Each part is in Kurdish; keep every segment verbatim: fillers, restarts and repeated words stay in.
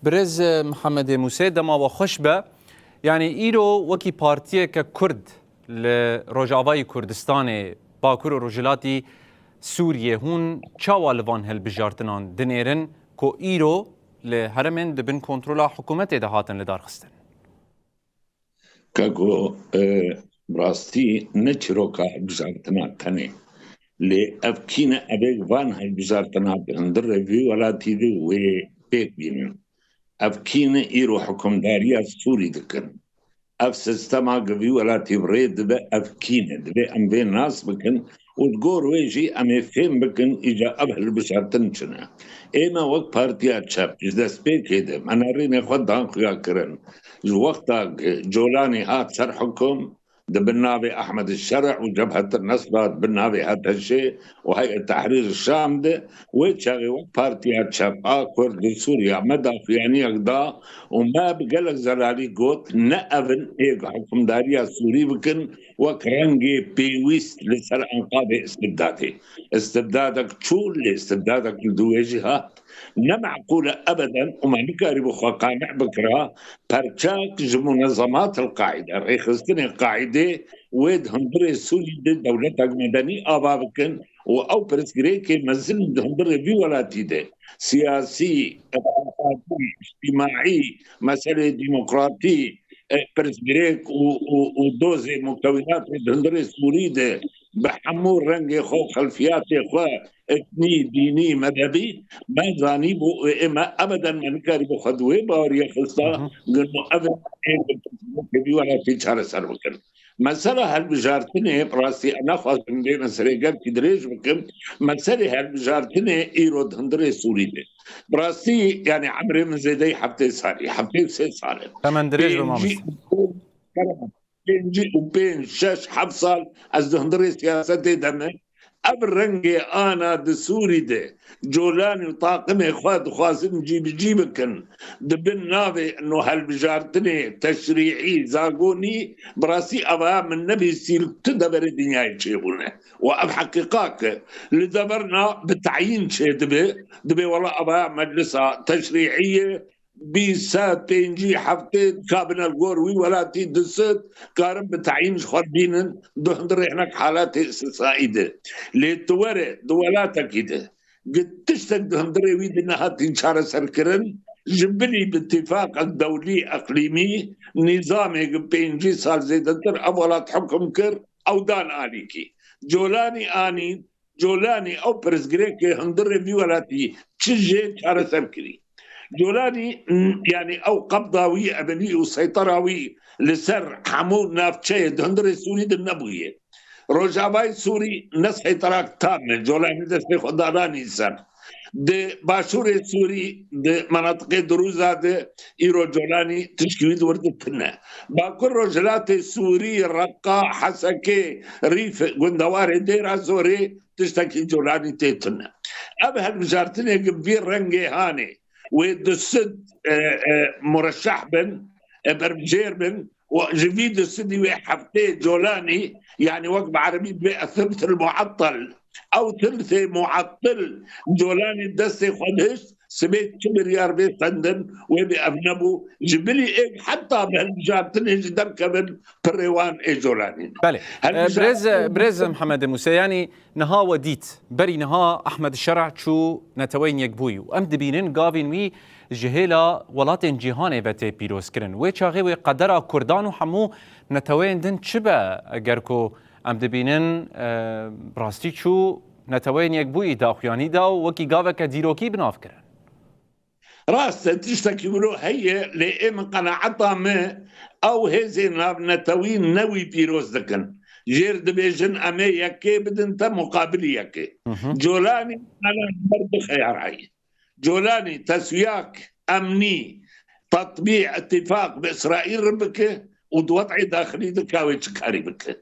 Birêz Mihemedê Mûsê, dema we xweş be. Yanî îro wekî partiyeke Kurd li Rojavayî Kurdistanê, Bakur û Rojhilatî Sûriyê, hûn çawa li van hilbijartinan dinêrin ku îro li herêmên di bin kontrola hikûmetê de hatin lidarxistin? Kako, e, rastî ne çîroka hilbijartina tenê. Lê ev kî ne, ev ê van hilbijartina di hundirê vî welatî de wê pêk bînin. Ev kî ne îro hikûmdariya Sûrî dikin. Ev sistema gi vî welatî bi rê dibe, ev kî ne. Divê em vê nas bikin û li gor wê jî em ê fêm bikin îca ev hilbijartin çi ne. Ême wek Partiya Çep ji destpêkê de me nerînê xwe dan xuya kirin. Ji wexta Colanî hat ser hikum, di bin navê Ehmed Şerî û Cebhet Nesra, di bin navê H T Ş û Heyet Tehrîr Şam de, wê çaxê wek Partiya Çep a Kurd li Sûriya me daxuyaniyek da û me bi gelek zelalî got, ne ev in ê hikûmdariya Sûrî bikin wek rengê pêwîst li ser enqabê istibdadê. Istibdadek çû, lê istibdadek li dû wê jî hat. Ne meqûl e ebeden û me nikarîbû xwe qane bikira perçak ji munezemat el-Qaîde, rêxistinê Qaîdê wê di hundirê Sûrî de dewletek medenî ava bikin û ew pirsgirêkê mezin di hundirê vî welatî de siyasî, iqtisadî, îctîmaî, meselê demokratî, e, pirsgirêk û, û, û dozê mukewinatê di hundirê Sûrî de bi hemû rengê xwe, xelfiyatê xwe, etnî, dînî, medebî, me zanîbû û ê me ebeden me nikarîbû xwe di wê baweriya xista, Hı hı. gino ev ê bi pirsgirêkê vî welatî çareser bikin. Mesela helbijartinê, bi rastî em naxwazin vê meselê gelkî dirêj bikim, meselê helbijartinê îro di hundirê Sûrî de. Bi rastî, yanî emrê min zêdeyî heftê salî, heftê û sê sal e. Hemen dirêj be Pêncî mamoste. û pêncî û pênc, şeş, heft sal ez di hundirê siyasetê de me. Ev rengê ana di Sûrî de Colanî û taqimê xwe dixwazin cîbicî bikin. Di bin navê no helbijartinê teşrîî, zagonî, bi rastî eva min nebîstî li tu deverê dinyayê çêbûne. Û ev heqîqat e. Li deverna bi teyîn çêdibe, dibê wela eva meclisa teşrîî ye, bîst, sed, pêncî, heftê kabine li gor wî welatî, du sed karin bi teyîn ji xwe bînin, di hundirê hinek halatê îstisnaî de. Lê tu were di welatekî de, gi tiştek di hundirê wî de nehatî çareserkirin, ji bilî bi tîfaqek dewlî, eqlîmî, nîzamê gi pêncî sal zêdetir ev welat hukum kir, ew dan alîkî. Colanî anî, Colanî ew pirsgirêkê hundirê vî welatî çi jê çareser kirî. Colanî, n-, yanî ew qebda wî ebedî û seytera wî li ser hemû navçeyê di hundirê Sûrî de nebûye. Rojavayê Sûrî ne seyterak tam e, Colanî destê xwe dananî ser. Di başûrê Sûrî, di menatiqê Dirûza de îro Colanî tişkî wî di wir de tune. Bakur Rojhilatê Sûrî, Reqa, Hesekê, Rîf, gundewarê Dêra Zorê tiştekî Colanî tê tune. Ev hilbijartinê gi vî rengê hanê wê du sed, e, e, mureşeh bin, e, bermicêr bin, û ji vî du sedî wê heftê Colanî, yanî wek bi erebî dibê thilth el-muettel. Ew thilthê muettel Colanî destê xwe dihişt, sibê çi biryar bê stendin, wê bê ev nebû. Ji bilî êk heta bi hilbijartinê jî derkevin, pirê wan ê Colanî ne. Belê. Helbijart- E, birêz, birêz Mihemed Mûse, yanî niha we dît, berî niha Ehmed Şerî çû Neteweyên Yekbûyî û em dibînin gavên wî ji hêla welatên cîhanê ve tê pîrozkirin. Wê çaxê wê qedera Kurdan û hemû neteweyên din çi be, eger ku em dibînin, e, bi rastî çû Neteweyên Yekbûyî daxuyanî da û wekî gaveke dîrokî bi nav kirin? Rast e, tiştekî wilo heye, lê ê min qenaeta me ew hêzên navnetewî ne wî pîroz dikin. Jêr dibêjin em ê yekê bidin te muqabilî yekê. Hı hı. Colanî ana ber du xeyarayî. Colanî teswiyak emnî, tatbî, îtîfaq bi Îsraîl re bike û di wed'ê daxilî de ka wê çi karî bike.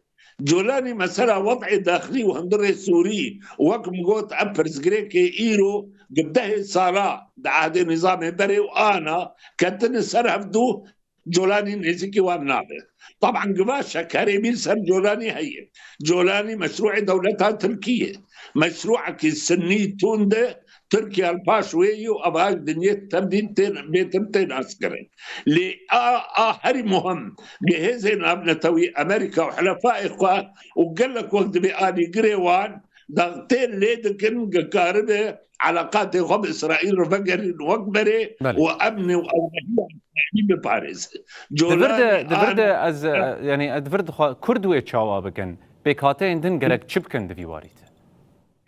Colanî mesela wed'ê daxilî û hundirê Sûrî, wek min got, ev pirsgirêkê îro di dehê sala di ehdê nîzamê berê û ana ketine ser hevdû, Colanî nêzîkî wan nabe. Taban giva şekerê bîr ser Colanî heye. Colanî meşrûê dewleta Tirkî ye. Meşrûekî sinnî tund e, Tirkiye li paş wê yî û ava dinyê tevdîn tên, bêtir tên naskirin. Lê a, a herî muhim, bi hêzên navnetewî Amerîka û helefayê xwe û gelek wek dibê alîgirê wan, daxtê lê dikin, ki karibe eleqatê xwe bi Îsraîl re vegerîn wek berê Belê. û emnê û ewlehiya Îsraîlî biparêze. Di vir de, Colanî di vir de ana ez, e, yanî, e, di vir de xwe Kurd wê çawa bikin? Pêkhateyên din gerek çi bikin di vî warî de?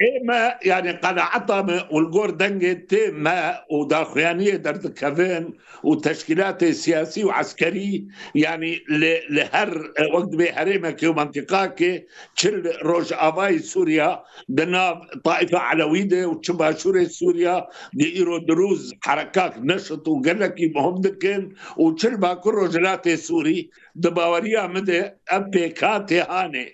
Ê me, yanî, qenaeta me û li gor dengê tê me û daxuyaniyê derdikevin û teşkîlatê siyasî û eskerî, yanî, li, li her, e, wek dibê herêmekê û mentiqakê, çi li Rojavayê Sûriya, di nav Taîfa Elewî de û çi başûrê Sûriya, di îro di rûz herekak neşit û gelekî muhim dikin û çi li Bakur Rojhilatê Sûrî, di baweriya min de ev pêkhatê hanê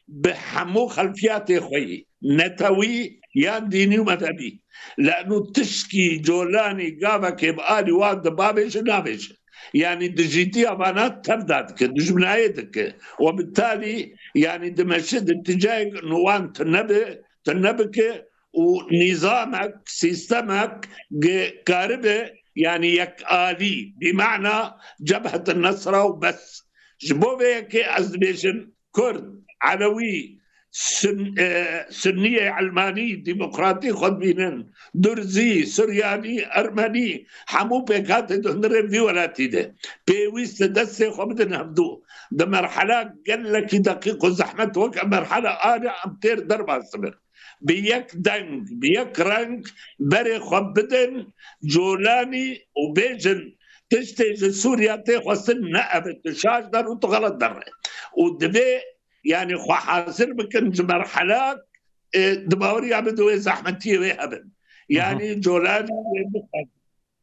bi hemû xelfiyatê xwe yî, netewî yan dînî û mezhebî. Leno tişkî Colanî gavekê bi alî wan de bavêje navêje. Yanî dijîtiya vana tev da dike, dijminayê dike. We bi talî, yanî dimeşe di ticayek wan tune bi, tune bike û nîzamek, sîstemek ge karibe, yanî yekalî, bi mana Cebhet Nesra û bes. Ji bo vê yekê ez dibêjim, Kurd, Elewî, Sun-, e, Sunniyê, Elmanî, Demokratî xwe dibînin, Durzî, Suryanî, Ermenî, hemû pêkhatê di hundirê vî welatî de pêwîst e destê xwe bidin hevdû. Di merhela gelekî deqîq û zehmet wek em merhela a ne em têr derbas dibin. Bi yek deng, bi yek reng berê xwe bidin Colanî û bêjin, tiştê ji Sûriya tê xwestin ne ev e, tu şaş der û tu xelet der e. Û divê, yanî, xwe hazir bikin ji merhelak, e, di baweriya min de wê zehmetiyê wê hebin. Yanî Colanî wê bixwazin.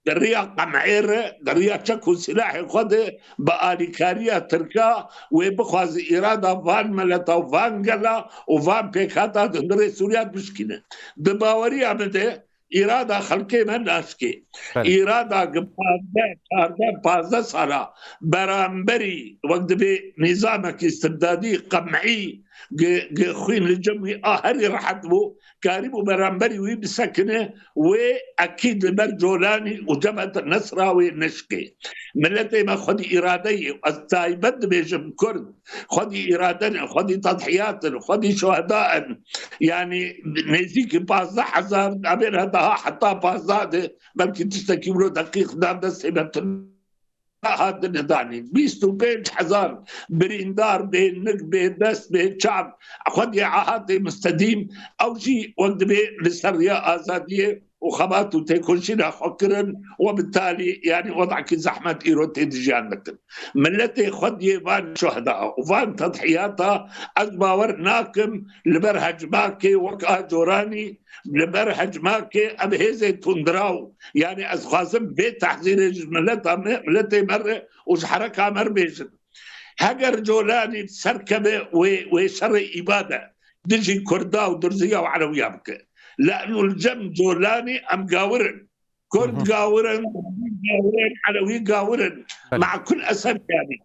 Di riya qem'ê re, di riya çek û silahê xwe de bi alîkariya Tirka wê bixwaze îrada van mileta û van gela û van pêkhata di hundirê Sûriya bişkîne. Di baweriya min de îrada xelkê me naşkê. Belê. Îrada gi pazdeh, çardeh, pazdeh sala beramberî wek dibê nîzamekî istibdadî, qem'î, gi, gi xwîn li cem wî a herî rehet bû, karîbû beramberî wî bisekine, wê ekîd li ber Colanî û Cebhet Nesra wê neşkê. Miletê me xwedî îrade ye, ez taybet dibêjim Kurd, xwedî îrade ne, xwedî tedhiyat in, xwedî şuheda in. Yanî nêzîkî pazdeh hezar, nabêne daha heta pazdeh de, belkî tiştekî wilo deqîq nav destê me tune hatine danîn. Bîst û pênc hezar birîndar, bê nik, bê dest, bê çav, xwedî ahatê mistedîm, ew jî wek dibê li ser riya azadiyê û xebat û têkoşîna xwe kirin û bi talî, yanî, wedekî zehmet îro tê de jiyan dikin. Miletê xwediyê van şuheda û van tedhiyata ez bawer nakim li ber hecmakê wek a Colanî, li ber hecmakê ev hêzê tundiraw, yanî, ez xwazim vê tehzîrê ji mileta me, miletê me re û ji hereka me re bêjin. Heger Colanî serkeve wê, wê şerê îbade dijî Kurda û Durziya û Elewiya bike. Leno li cem Colanî em gawir in. Kurd Hı hı. gawir in, gawir in, Elewî gawir in. Belê. Ma kul esef yanî.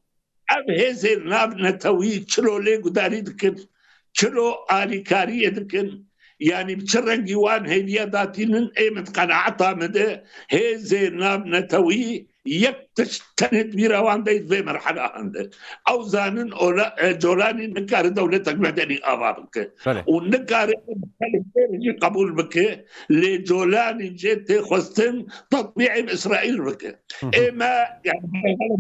Ev hêzên navnetewî çilo lê gudarî dikin, çilo alîkariyê dikin. Yanî bi çi rengî wan hêviya datînin, ê min di qenaeta min de hêzên navnetewî yek tişt tenê di bîra wan de, di vê merhela hinde. Ew zanin ola, e, Colanî nikare dewletek medenî ava bike. Belê. Û nikare jî qebûl bike. Lê Colanî jê tê xwestin tatbî'ê bi Îsraîl bike. Hı hı. Ê me, yani,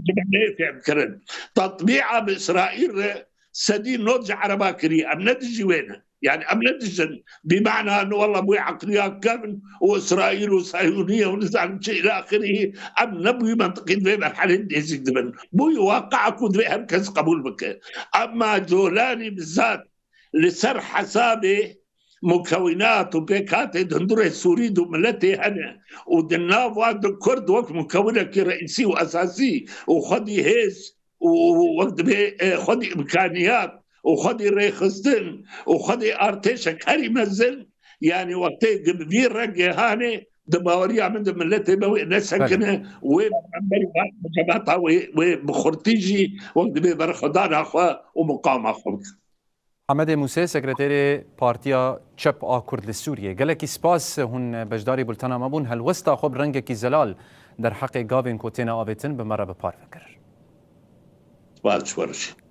cimleyê fêm kirin. Tatbî'a bi Îsraîl re sedî nod ji Ereba kirî. Em ne dijî wê ne. Yani em ne dijin. Bi mana ne, walla, bu eqliya kevn û Îsraîl û Sayûniye û nizanim çi îlâ axirî. Em ne bi wî mentiqî di vê merhelê nêzîk dibin. Bu waqia ku divê her kes qebûl bike. Emma Colanî bi zat li ser hesabê mukewinat û pêkhatê di hundirê Sûrî de û miletê hene û di nav wan de Kurd wek mukewinekî reîsî û esasî û xwedî hêz û wek dibê, e, xwedî îmkaniyat û xwedî rêxistin û xwedî artêşek herî mezin, yanî wextê gi bi vî rengê hanê, di baweriya min de miletê me wê nesekine, Belê. wê beramberî van cemata wê, wê bi xurtî jî wek dibê berxwedana xwe û miqama xwe bike. Amedê Mûsê, sekreterê Partiya Çep a Kurd li Sûriyê. Gelekî spas hûn beşdarî bultena me bûn. Helwesta xwe bi rengekî zelal derheqê gavên ku têne avêtin bi me re bi parve kir. Spas ji we re jî.